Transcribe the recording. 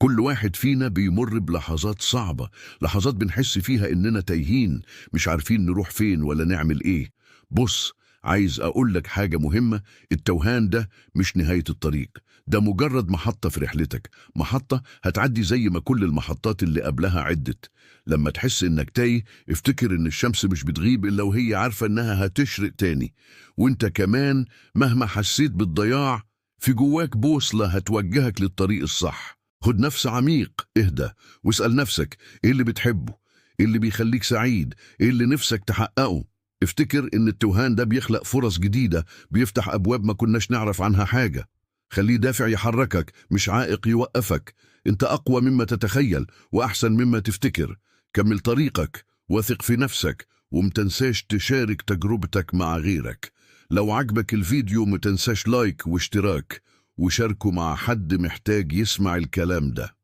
كل واحد فينا بيمر بلحظات صعبة، لحظات بنحس فيها إننا تايهين، مش عارفين نروح فين ولا نعمل إيه. بص، عايز أقول لك حاجة مهمة: التوهان ده مش نهاية الطريق، ده مجرد محطة في رحلتك، محطة هتعدي زي ما كل المحطات اللي قبلها عدت. لما تحس إنك تايه، افتكر إن الشمس مش بتغيب إلا وهي عارفة إنها هتشرق تاني. وإنت كمان مهما حسيت بالضياع، في جواك بوصلة هتوجهك للطريق الصح. خد نفس عميق، اهدى، واسأل نفسك: ايه اللي بتحبه؟ ايه اللي بيخليك سعيد؟ ايه اللي نفسك تحققه؟ افتكر ان التوهان ده بيخلق فرص جديدة، بيفتح ابواب ما كناش نعرف عنها حاجة. خليه دافع يحركك، مش عائق يوقفك. انت اقوى مما تتخيل واحسن مما تفتكر. كمل طريقك، وثق في نفسك، ومتنساش تشارك تجربتك مع غيرك. لو عجبك الفيديو متنساش like واشتراك، وشاركه مع حد محتاج يسمع الكلام ده.